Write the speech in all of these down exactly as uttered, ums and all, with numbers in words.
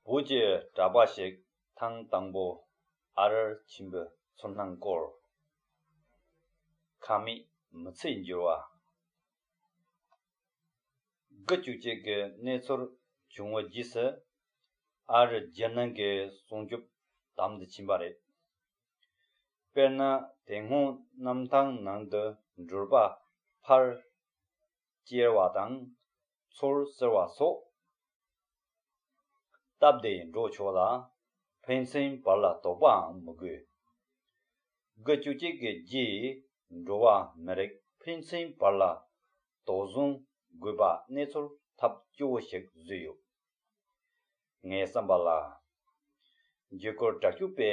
བོད་ཀྱི་གྲྭ་པ་ཞིག་ཐེངས་དང་པོ་ཨ་རིར་ཕྱིན་པའི་ཚོར་སྣང་སྐོར། ཁ་མེད་མི་ཚེའི་འགྱུར་བ། དགུ་བཅུ་གཅིག་གི་གནས་ཚུལ་བྱུང་བའི་རྗེས་སུ་ཨ་རིའི་རྒྱལ་ནང་གི་སྲུང་སྐྱོབ་དམ་དུ་ཕྱིན་པ་རེད། དཔེར་ན། དེ་སྔོན་གནམ་ཐང་ནང་དུ་འགྲུལ་པ་ཕར་སྐྱེལ་བ་དང་ཚུར་བསུ་བ་སོགས། སྟབས་བདེ་འགྲོ་ཆོག་ལ། ཕན་ཚུན་བར་ལ་དོགས་པའང་མི་དགོས། དགུ་བཅུ་གཅིག་གི་རྗེས་འགྲོ་བ་མི་རིགས་ཕན་ཚུན་བར་ལ་དོགས་ཟོན་དགོས་པ་གནས་ཚུལ་ཐབས་སྐྱོ་བོ་ཞིག་བཟོས་ཡོད། ངའི་བསམ་པ་ལ། འཇིགས་སྐུལ་དྲག་སྤྱོད་པས་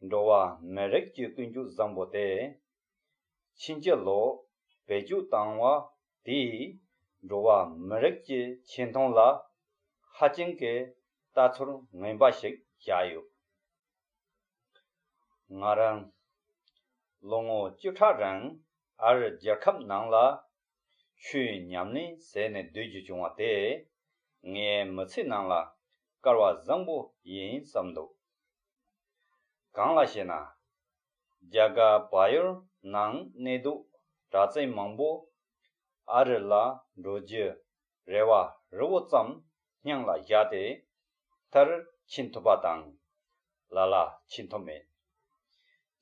འགྲོ་བ་མི་རིགས་ཀྱི་ཀུན་སྤྱོད་བཟང་པོ་དེ། ཕྱིན་ཅི་ལོག་བེད་སྤྱོད་བཏང་བ་དེས་འགྲོ་བ་མི་རིགས་ཀྱི་ཆེ་མཐོང་ལ་ཧ་ཅང་གི་ལྟ་ཚུལ་ངན་པ་ཞིག་བཞག་ཡོད། ང་རང་ལོ་ངོ་བཅུ་ཕྲག་རིང་ཨ་རི་རྒྱལ་ཁབ་ནང་ལ་ཆོས་ཉམས་ལེན་བྱས་ནས་སྡོད་རྒྱུ་བྱུང་བ་དེ་ངའི་མི་ཚེ་ནང་ལ་སྐལ་བ་བཟང་པོ་ཡིན་བསམ་འདུག། གང་ལགས་ཤེ་ན། རྒྱ་གར་བལ་ཡུལ་ནང་གནས་སྡོད་གྲྭ་བཙུན་མང་པོ་ཨ་རི་ལ་འགྲོ་རྒྱུ་རེ་བ་རི་བོ་ཙམ་སྙིང་ལ་བཞག་སྟེ་མཐར་ཕྱིན་ཐུབ་པ་དང་། ལ་ལ་ཕྱིན་ཐུབ་མེད།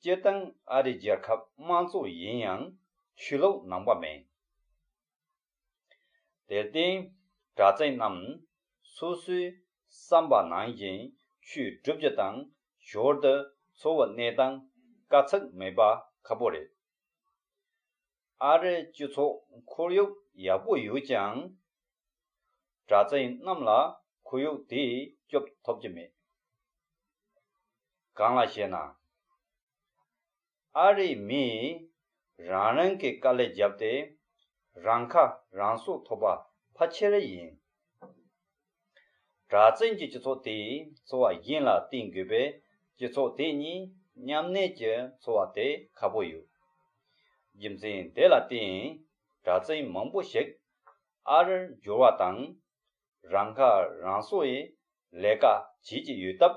སྤྱིར་བཏང་ཨ་རིའི་རྒྱལ་ཁབ་དམངས་གཙོ་ཡིན་ཡང་ཆོས་ལུགས་ནང་པ་མེད། དེར་བརྟེན་གྲྭ་བཙུན་རྣམས་སོ་སོའི་བསམ་པ་ནང་བཞིན་ཆོས་སྒྲུབ་རྒྱུ་དང་ཞོར་དུ་འཚོ་བའི་གནས་སྟངས་དཀའ་ཚེགས་མེད་པ་ཁག་པོ་རེད། ཨ་རིའི་སྤྱི་ཚོགས་ཁོར་ཡུག་ཡག་པོ་ཡོད་ཀྱང་། གྲྭ་བཙུན་རྣམས་ལ་ཁོར་ཡུག་དེས་སྐྱོབ་ཐུབ་ཀྱི་མེད། གང་ལགས་ཤེ་ན། ཨ་རིའི་མིས་རང་རང་གི་དཀའ་ལས་བརྒྱབ་སྟེ་རང་ཁ་རང་གསོ་ཐུབ་པ་ཕལ་ཆེར་ཡིན། གྲྭ་བཙུན་གྱི་སྤྱི་ཚོགས་དེས་འཚོ་བ་གཞན་ལ་བརྟེན་དགོས་པས་སྤྱི་ཚོགས་དེ་གཉིས་མཉམ་གནས་ཀྱི་འཚོ་བ་དེ་ཁག་པོ་ཡོད། རྒྱུ་མཚན་དེ་ལ་བརྟེན་གྲྭ་བཙུན་མང་པོ་ཞིག་ཨ་རིར་འབྱོར་བ་དང་། རང་ཁ་རང་གསོ་ཡི་ལས་ཀ་བྱེད་ཀྱི་ཡོད་སྟབས།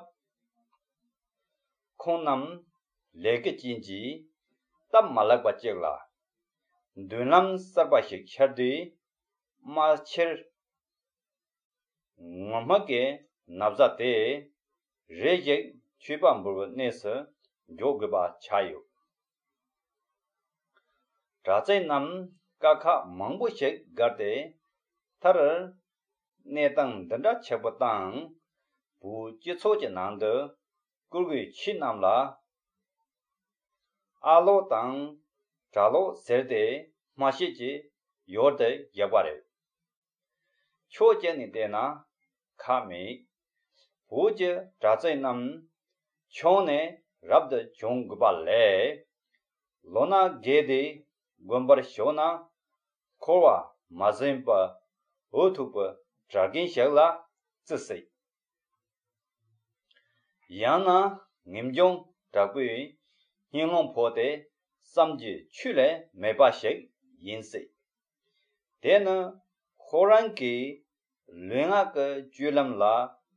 ཁོང་རྣམས་ལས་ཀའི་རྐྱེན་གྱིས་སྟབས་མ་ལེགས་པ་ཅིག་ལ་མདུན་ལམ་གསར་པ་ཞིག་འཆར་དུས་མ་ཕྱིར་ངོ་མ་གི་ན་བཟའ་དེ་རེ་ཞིག་མཆོད་པ་འབུལ་བའི་གནས་སུ་འཇོག་དགོས་པ་ཆགས་ཡོད། གྲྭ་བཙུན་རྣམས་དཀའ་ཁག་མང་པོ་ཞིག་བརྒལ་ཏེ་མཐར་གནས་སྟངས་འདི་འདྲ་ཆགས་པ་དང་བོད་སྤྱི་ཚོགས་ཀྱི་ནང་དུ་བཀུར་འོས་ཁྱེད་རྣམས་ལ་ཨ་ལོ་དང་གྲྭ་ལོ་ཟེར་ཏེ་སྨྲ་ཤེས་ཀྱི་ཡོལ་དུ་བཞག་པ་རེད། ཕྱོགས་གཅིག་ནས་བལྟས་ན་ཁག་མེད། བོད་ཀྱི་གྲྭ་བཙུན་རྣམས་ཆུང་ནས་རབ་ཏུ་བྱུང་དགོས་པ་ལས། ལོ་ན་རྒས་ཏེ་དགོན་པར་ཞུགས་ན་འཁོར་བ་མ་ཟིན་པར་འུ་ཐུག་པའི་གྲྭ་རྒན་ཞིག་ལ་བརྩི་སྲིད། ཡང་ན་ངེས་འབྱུང་དྲག་པོས་སྙིང་རླུང་ཕོག་སྟེ་བསམ་རྒྱུ་ཆོས་ལས་མེད་པ་ཞིག་ཡིན་སྲིད། དེ་ནི་ཁོ་རང་གི་ལུས་ངག་གི་སྤྱོད་ལམ་ལ་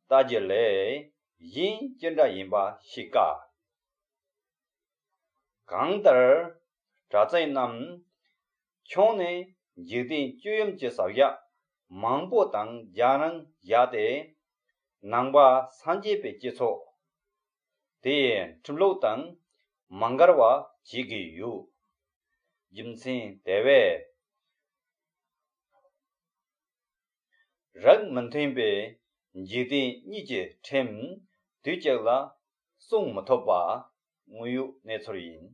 ལྟ་རྒྱུ་ལས་གཞན་ཅི་འདྲ་ཡིན་པ་ཤེས་དཀའ། གང་ལྟར་གྲྭ་བཙུན་རྣམས་ཆུང་ནས་འཇིག་རྟེན་སྤྱི་ཡོངས་ཀྱི་བྱ་བཞག་མང་པོ་དང་རྒྱང་རིང་བཞག་སྟེ་ནང་པ་སངས་རྒྱས་པའི་སྤྱི་ཚོགས་དེའི་ཁྲིམས་ལུགས་དང་མ་འགལ་བ་བྱེད་ཀྱི་ཡོད། རྒྱུ་མཚན་དེ་བས། རིགས་མི་མཐུན་པའི་འཇིག་རྟེན་གཉིས་ཀྱི་ཁྲིམས་དུས་གཅིག་ལ་སྲུང་མི་ཐུབ་པ་དངོས་ཡོད་གནས་ཚུལ་ཡིན།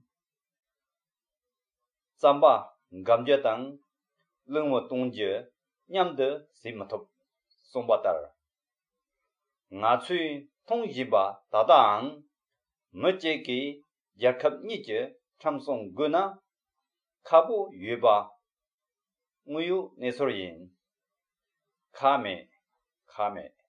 རྩམ་པ་འགམ་རྒྱུ་དང་གླང་པོ་གཏོང་རྒྱུ་མཉམ་དུ་བྱེད་མི་ཐུབ་གསུངས་པ་ལྟར། ང་ཚོས་མཐོང་བཞིན་པ་ད་ལྟའང་མི་གཅིག་གིས་རྒྱལ་ཁབ་གཉིས་ཀྱི་ཁྲིམས་སྲུང་དགོས་ན་ཁག་པོ་ཡོད་པ་དངོས་ཡོད་གནས་ཚུལ་ཡིན། ཁག་མེད། ཁག་མེད།